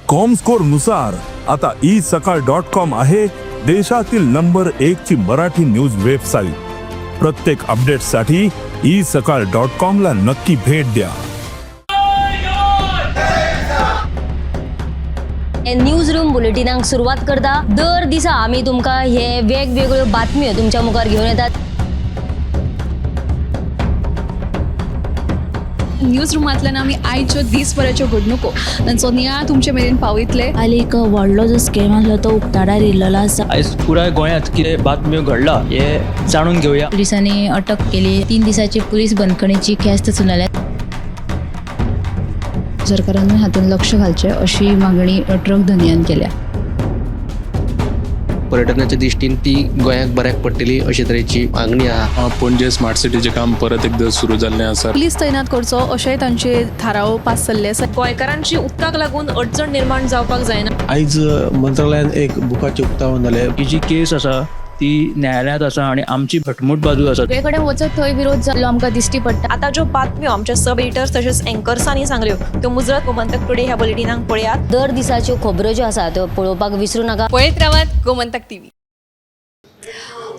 Comscore नुसार आता E सकाळ डॉट कॉम आहे देशातील नंबर एक ची मराठी न्यूज वेबसाईट. प्रत्येक अपडेटसाठी ई सकाळ डॉट कॉम ला नक्की भेट द्या. न्यूज रूम बुलेटिनाक सुरवात करता. दर दिसा आमी तुमकां हे वेगवेगळ्यो बातम्यो तुमच्या मुखार घेवन येतात. न्यूज रुमांतल्यान आमी आयच्यो दीसभराच्यो घडणुको तांचो नियाळ तुमचे मेरेन पावयतले. काल एक व्हडलो जो स्कॅम आसलो तो उक्ताडार येयल्लो आसा. आयज पुराय गोंयांत कितें बातम्यो घडला हें जाणून घेवया. पोलिसांनी अटक केली. 3 दिसाची पोलीस बंदखणीची ख्यास्त सुनायल्या. सरकारान हातूंत लक्ष घालचें अशी मागणी ट्रक धनयान केल्या. पर्यटनाच्या दृश्टीन ती गोंयाक बऱ्याक पडटली अशे तरेची मागणी आहा. पणजे स्मार्ट सिटीचें काम परत एकदां सुरू जाल्लें आसा. पुलीस तैनात करचो अशेंय तांचे थाराव पास जाल्ले आसा. गोंयकारांची उदकाक लागून अडचण निर्माण जावपाक जायना. आयज मंत्रालयान एक बुकाचें उक्तावण जालें. ही जी केस आसा ती न्यायालयांत आसा आनी आमची घटमूट बाजू आसा. सगळे कडेन वचत थंय विरोध जाल्लो आमकां दिश्टी पडटा. आतां ज्यो बातम्यो आमच्या सब एडिटर्स तशेंच एंकर्सांनी सांगल्यो त्यो मुजरत गोमंतक टुडे ह्या बुलेटिनाक पळयात. दर दिसाच्यो खबरो ज्यो आसा त्यो पळोवपाक विसरू नाका. पळयत रावात गोमंतक टीव्ही.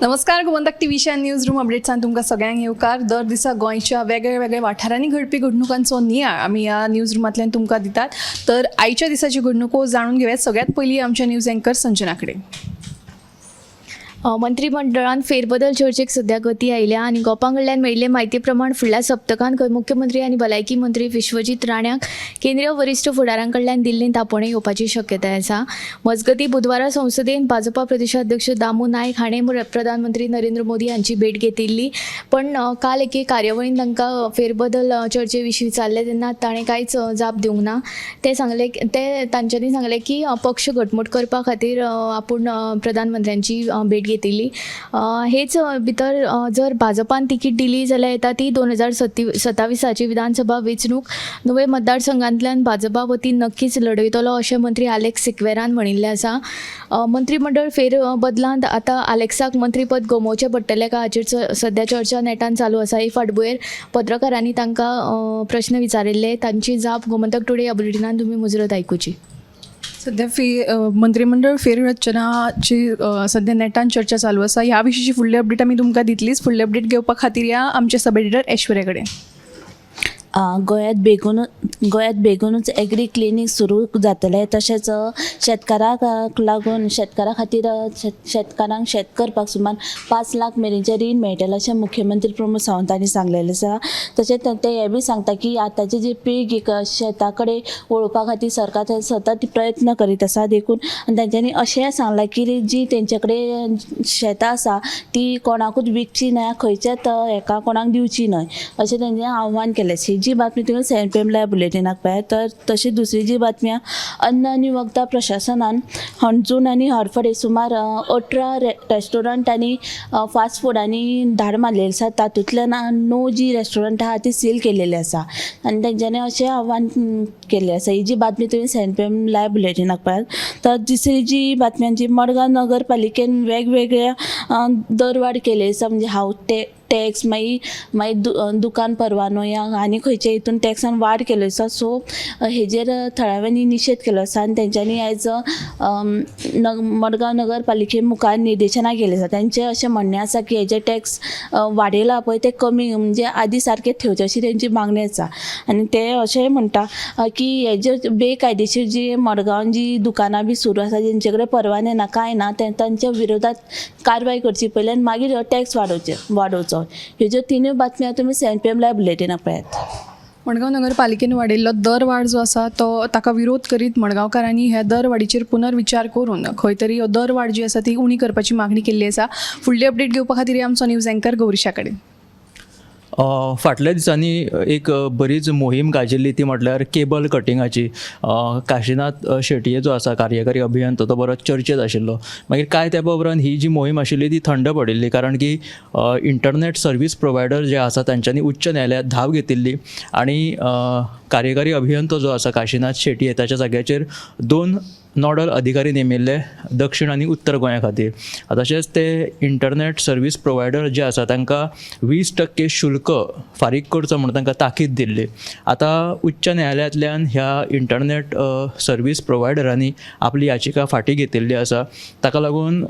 नमस्कार, गोमंतक टीव्हीच्या न्यूज रूम अपडेट्सान तुमकां सगळ्यांक येवकार. दर दिसा गोंयच्या वेगळ्या वेगळ्या वाठारांनी घडपी घडणुकांचो नियाळ आमी ह्या न्यूज रुमांतल्यान तुमकां दितात. तर आयच्या दिसाच्यो घडणुको जाणून घेवया सगळ्यात पयलीं आमच्या न्यूज अँकर संजना कडेन. मंत्रिमंडळान फेरबदल चर्चेक सध्या गती आयल्या आनी गोपां कडल्यान मेळिल्ले म्हायती प्रमाण फुडल्या सप्तकांत खंय मुख्यमंत्री आनी भलायकी मंत्री विश्वजीत राण्याक केंद्रीय वरिश्ठ फुडाऱ्यां कडल्यान दिल्लींत आपोवणें येवपाची शक्यताय आसा. मजगतीं बुधवारा संसदेन भाजपा प्रदेशाध्यक्ष दामू नायक हाणें प्रधानमंत्री नरेंद्र मोदी हांची भेट घेतिल्ली, पण काल एके कार्यावळीन तांकां फेरबदल चर्चे विशीं विचारलें तेन्ना ताणें कांयच जाप दिवंक ना. ते सांगले, ते तांच्यांनी सांगलें की पक्ष घटमूट करपा खातीर आपूण प्रधानमंत्र्यांची भेट घेतिल्ली. हेच भितर जर भाजपान तिकीट दिली जाल्यार येता ती 2027ची विधानसभा वेंचणूक नुवें मतदारसंघांतल्यान भाजपा वतीन नक्कीच लढयतलो अशें मंत्री आलेक्स सिक्वेरान म्हणिल्लें आसा. मंत्रीमंडळ फेर बदलांत आतां आलेक्साक मंत्रीपद गमोवचें पडटलें काय हाचेर सध्या चर्चा नेटान चालू आसा. ही फाटभुंयेर पत्रकारांनी तांकां प्रश्न विचारिल्ले, तांची जाप गोमंतक टुडे ह्या बुलेटिनान तुमी मुजरत आयकुची. सध्या मंत्रिमंडळ फेररचनाची सध्या नेटान चर्चा चालू आसा. ह्या विशींची फुडली अपडेट आमी तुमकां दितलीच. फुडली अपडेट घेवपा खातीर या आमचे सब एडिटर ऐश्वर्या कडेन. गोंयांत बेगूनच एग्री क्लिनीक सुरू जातलें. तशेंच शेतकाराक लागून शेतकारा खातीर शेतकारांक शेत करपाक सुमार 5 लाख मेरेनचें रीण मेळटलें अशें मुख्यमंत्री प्रमोद सावंत हांणी सांगलेलें आसा. तशेंच ते हें बी सांगता की आतांची जी पिळगी शेता कडेन वळोवपा खातीर सरकार सतत प्रयत्न करीत आसा. देखून आनी तेंच्यांनी अशेंय सांगलां की जी तेंचे कडेन शेतां आसा ती कोणाकूच विकची न्हय, खंयच्याच हेका कोणाक दिवची न्हय अशें तेंच्यांनी आव्हान केलें. ही जी बातमी तुमी 7 PM live बुलेटिनाक पळयात. तर तशी दुसरी जी बातमी आहा, अन्न आनी वखदां प्रशासनान हणजूण आनी हडफडें सुमार 18 रेस्टॉरंट आनी फास्ट फुडांनी धाड मारलेली आसा. तातूंतल्यान 9 जी रेस्टॉरंट आहा ती सील केलेली आसा आनी तेंच्यांनी अशें आव्हान केल्लें आसा. ही जी बातमी तुमी 7 PM live बुलेटिनाक पळयात. तर दुसरी जी बातमी आमची मडगांव नगरपालिकेन वेगवेगळ्या दरवाड केले आसा, म्हणजे हावस टॅक्स, मागीर दुकान परवानो या आनी खंयच्या हितून टॅक्सान वाड केल्लो आसा. सो हेजेर थळाव्यांनी निशेध केलो आसा आनी तेंच्यांनी आयज मडगांव नगरपालिके मुखार निदर्शनां केलीं आसा. तेंचें अशें म्हणणें आसा की हेजे टॅक्स वाडयला पळय ते कमी म्हणजे आदी सारके ठेवचे अशी तेंची मागणी आसा. आनी ते अशेंय म्हणटा की हेजे बेकायदेशीर जी मडगांवान जी दुकानां बी सुरू आसा जेंचे कडेन परवाने ना कांय ना तांच्या विरोधात कारवाय करची पयली आनी मागीर हो टॅक्स वाडोवचो. ह्यो ज्यो तिनूय बातम्यो तुमी 7 PM live बुलेटिनाक पळयात. मडगांव नगरपालिकेन वाडयल्लो दरवाड जो आसा तो ताका विरोध करीत मडगांवकारांनी ह्या दरवाडीचेर पुनर्विचार करून खंय तरी ह्यो दरवाड जी आसा ती उणी करपाची मागणी केल्ली आसा. फुडली अपडेट घेवपा खातीर आमचो न्यूज अँकर गौरीशा कडेन. फाटल्या दिसांनी एक बरीच मोहीम गाजिल्ली ती म्हटल्यार केबल कटिंगाची. काशिनाथ शेटये जो आसा कार्यकारी अभियंतो तो बरोच चर्चेत आशिल्लो. मागीर कांय तेंपा उपरांत ही जी मोहीम आशिल्ली ती थंड पडिल्ली, कारण की इंटरनेट सर्वीस प्रोवायडर जे आसा तांच्यांनी उच्च न्यायालयांत धांव घेतिल्ली आनी कार्यकारी अभियंतो जो आसा काशिनाथ शेटये ताच्या जाग्याचेर 2 नॉडल अधिकारी नेमिल्ले दक्षिण आनी उत्तर गोंया खातीर. तशेंच ते इंटरनेट सर्वीस प्रोवायडर जे आसा तांकां 20% शुल्क फारीक करचो म्हणून तांकां ताकीद दिल्ली. आतां उच्च न्यायालयांतल्यान ह्या इंटरनेट सर्वीस प्रोवायडरांनी आपली याचिका फाटीं घेतिल्ली आसा. ताका लागून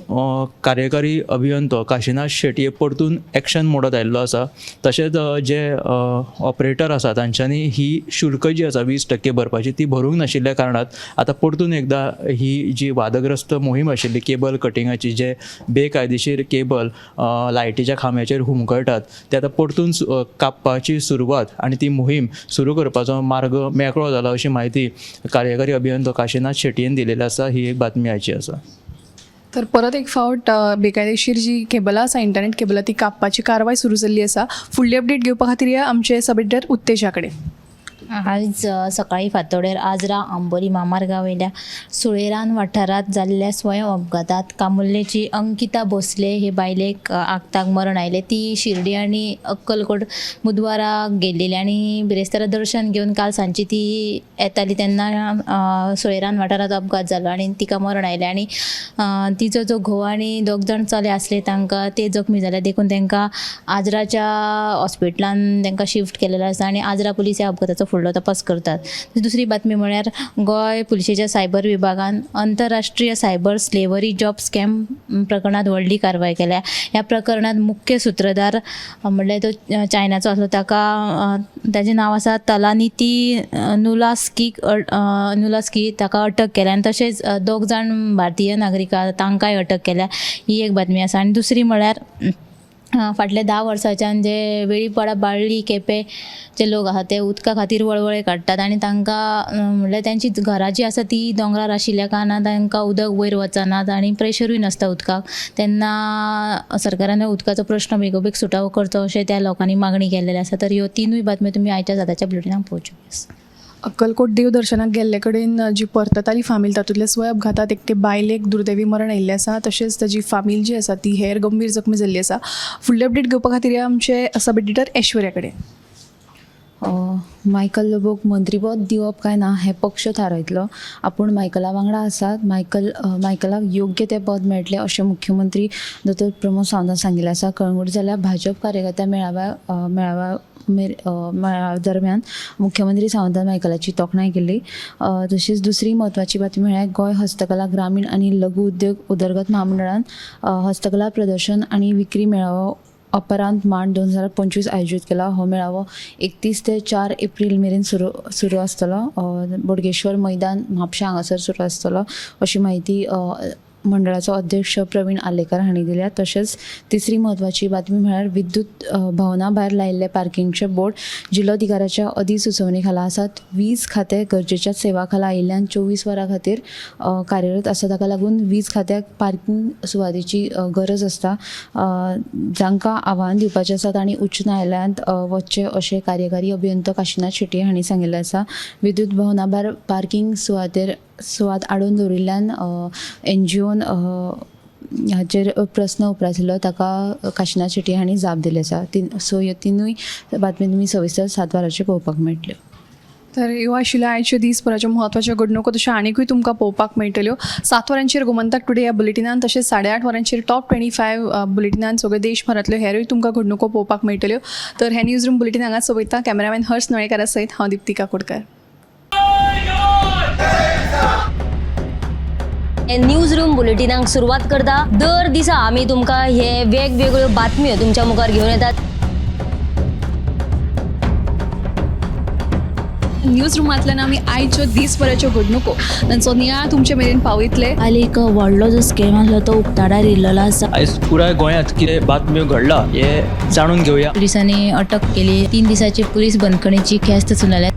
कार्यकारी अभियंतो काशिनाथ शेटये परतून एक्शन मोडात आयिल्लो आसा. तशेंच जे ऑपरेटर आसा तांच्यांनी ही शुल्क जी आसा 20% भरपाची ती भरूंक नाशिल्ल्या कारणान आतां परतून एकदां ही जी वादग्रस्त मोहीम आशिल्ली केबल कटिंगाची, जे बेकायदेशीर केबल लायटीच्या खांब्याचेर हुमकळटात ते आतां परतून कापपाची सुरवात आनी ती मोहीम सुरू करपाचो मार्ग मेकळो जाला अशी म्हायती कार्यकारी अभियंतो काशिनाथ शेटयेन दिलेली आसा. ही एक बातमी आयची आसा. तर परत एक फावट बेकायदेशीर जी केबलां आसा, इंटरनेट केबलां, ती कापपाची कारवाय सुरू जाल्ली आसा. फुडली अपडेट घेवपा खातीर या आमचे सब एडिटर उत्तेजा कडेन. आयज सकाळीं फांतोडेर आजरा आंबोली म्हामार्गा वयल्या सुळेरान वाठारांत जाल्ल्या स्वयं अपघातांत कामुर्लेची अंकिता भोसले हे बायलेक आक्ताक मरण आयलें. ती शिर्डी आनी अक्कलकोट बुधवारा गेल्ली आनी बिरेस्तारा दर्शन घेवन काल सांजची ती येताली तेन्ना सुळेरान वाठारांत अपघात जालो आनी तिका मरण आयलें. आनी तिचो जो घोव आनी दोग जाण चले आसले तांकां ते जखमी जाले, देखून तांकां आजराच्या हॉस्पिटलान तांकां शिफ्ट केलेलो आसा आनी आजरा पुलीस ह्या अपघाताचो फुडलो तपास करतात. दुसरी बातमी म्हळ्यार गोंय पुलिशेच्या सायबर विभागान अंतरराष्ट्रीय सायबर स्लेवरी जॉब स्कॅम प्रकरणांत व्हडली कारवाय केल्या. ह्या प्रकरणांत मुख्य सुत्रधार म्हणल्यार तो चायनाचो आसलो, ताका ताजें नांव आसा तलानिती नुलास्की नुलास्की, ताका अटक केल्या आनी तशेंच 2 जाण भारतीय नागरिकां तांकांय अटक केल्या. ही एक बातमी आसा. आनी दुसरी म्हळ्यार फाटल्या 10 वर्सांच्यान जे वेळीपाडा बाळ्ळी केपें जे लोक आसा ते उदका खातीर वळवळे काडटात आनी तांकां म्हणल्यार त्यांची घरां जी आसा ती दोंगरार आशिल्ल्या कारणान तांकां उदक वयर वचनात आनी प्रेशरूय नासता उदकाक. तेन्ना सरकारान उदकाचो प्रश्न बेगोबेग सुटावो करचो अशें त्या लोकांनी मागणी केल्लेली आसा. तर ह्यो 3 बातम्यो तुमी आयच्या साताच्या बुलेटिनाक पळोवच्यो. अक्कलकोट देवदर्शनाक गेल्ले कडेन जी परतताली फामील तातूंतल्या स्वय अपघातात एकटे बायलेक दुर्दैवी मरण आयिल्लें आसा. तशेंच ताजी फामील जी आसा ती हेर गंभीर जखमी जाल्ली आसा. फुडली अपडेट घेवपा खातीर या आमचे सब एडिटर ऐश्वर्या कडेन. मायकल लोबोक मंत्रीपद दिवप काय ना हें पक्ष थारायतलो. आपूण मायकला वांगडा आसात. मायकलाक योग्य तें पद मेळटलें अशें मुख्यमंत्री दोतोर प्रमोद सावंतान सांगिल्लें आसा. कळंगूट जाल्या भाजप कार्यकर्त्या मेळाव्या मेळाव्या मेळाव्या दरम्यान मुख्यमंत्री सावंतान मायकलाची तोखणाय केल्ली. तशीच दुसरी म्हत्वाची बातमी म्हळ्यार गोंय हस्तकला ग्रामीण आनी लघु उद्योग उदरगत म्हामंडळान हस्तकला प्रदर्शन आनी विक्री मेळावो अपरांत मांड 2025 आयोजीत केला. हो मेळावो 31 ते 4 एप्रील मेरेन सुरू आसतलो. बोडगेश्वर मैदान म्हापशा हांगासर सुरू आसतलो अशी म्हायती मंडळाचो अध्यक्ष प्रवीण आर्लेकर हांणी दिल्या. तशेंच तिसरी म्हत्वाची बातमी म्हळ्यार विद्युत भवना भायर लायिल्ले पार्किंगचे बोर्ड जिल्लोधिकाऱ्याच्या अधिसुचोवणे खाला आसात. वीज खातें गरजेच्या सेवा खाला आयिल्ल्यान 24 वरां खातीर कार्यरत आसा. ताका लागून वीज खात्याक पार्किंग सुवातेची गरज आसता. जांकां आव्हान दिवपाचें आसा तांणी उच्च न्यायालयांत वचचें अशें कार्यकारी अभियंतो काशिनाथ शेट्ये हांणी सांगिल्लें आसा. विद्युत भवना भायर पार्किंग सुवात आडोवन दवरिल्ल्यान एनजीओन हाचेर प्रस्न उप्रासिल्लो, ताका काशिनाथ शेट्ये हांणी जाप दिली आसा. सो ह्यो 3 बातमी तुमी सविस्तर 7 वरांचेर पळोवपाक मेळटल्यो. तर ह्यो आशिल्ल्यो आयच्यो दीसभराच्यो म्हत्वाच्यो घडणुको, तश्यो आनिकूय तुमकां पळोवपाक मेळटल्यो 7 वरांचेर गोमंतक टुडे ह्या बुलेटिनान, तशेंच 8:30 वरांचेर टॉप 25 बुलेटिनान सगळे देशभरांतल्यो हेरूय तुमकां घडणुको पळोवपाक मेळटल्यो. तर हे न्यूज रूम बुलेटीन हांगाच सोंपयता. कॅमेरामॅन हर्ष नळेकारा सयत हांव दीप्ती काकोडकर. न्यूज रूम बुलेटिनाक सुरवात करता. दर दिसा आमी तुमकां हे वेगवेगळ्यो बातम्यो तुमच्या मुखार घेवन येतात. न्यूज रुमांतल्यान आमी आयच्यो दीसभराच्यो घडणुको तांचो नियाळ तुमचे मेरेन पावयतले. काल एक व्हडलो जो स्कॅम आसलो तो उक्ताडार येयल्लो आसा. आयज पुराय गोंयांत कितें बातम्यो घडला हें जाणून घेवया. पुलिसांनी अटक केली. 3 दिसाची पुलीस बंदखणीची ख्यास्त सुनायल्या.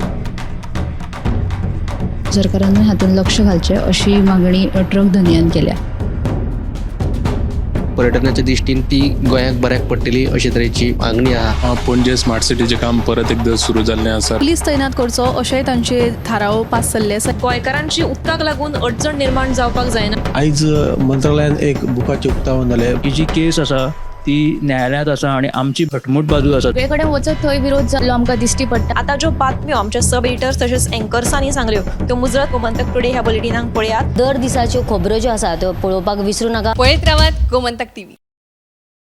सरकारानूय हातूंत लक्ष घालचें अशी मागणी ट्रक धनयान केल्या. पर्यटनाच्या दृश्टीन ती गोंयाक बऱ्याक पडटली अशे तरेची मागणी आहा. पणजे स्मार्ट सिटीचें काम परत एकदां सुरू जाल्लें आसा. पुलीस तैनात करचो अशेंय तांचे थाराव पास जाल्ले आसा. गोंयकारांची उदकाक लागून अडचण निर्माण जावपाक जायना. आयज मंत्रालयान एक बुकाचें उक्तावण जालें. ही जी केस आसा ती न्यायालयांत आसा आनी आमची घटमूट बाजू आसा. सगळे कडेन वचत थंय विरोध जाल्लो आमकां दिश्टी पडटा. आतां ज्यो बातम्यो आमच्या सब एडिटर्स तशेंच एंकर्सांनी सांगल्यो त्यो मुजरत गोमंतक टुडे ह्या बुलेटिनाक पळयात. दर दिसाच्यो खबरो ज्यो आसा त्यो पळोवपाक विसरू नाका. पळयत रावात गोमंतक टीव्ही.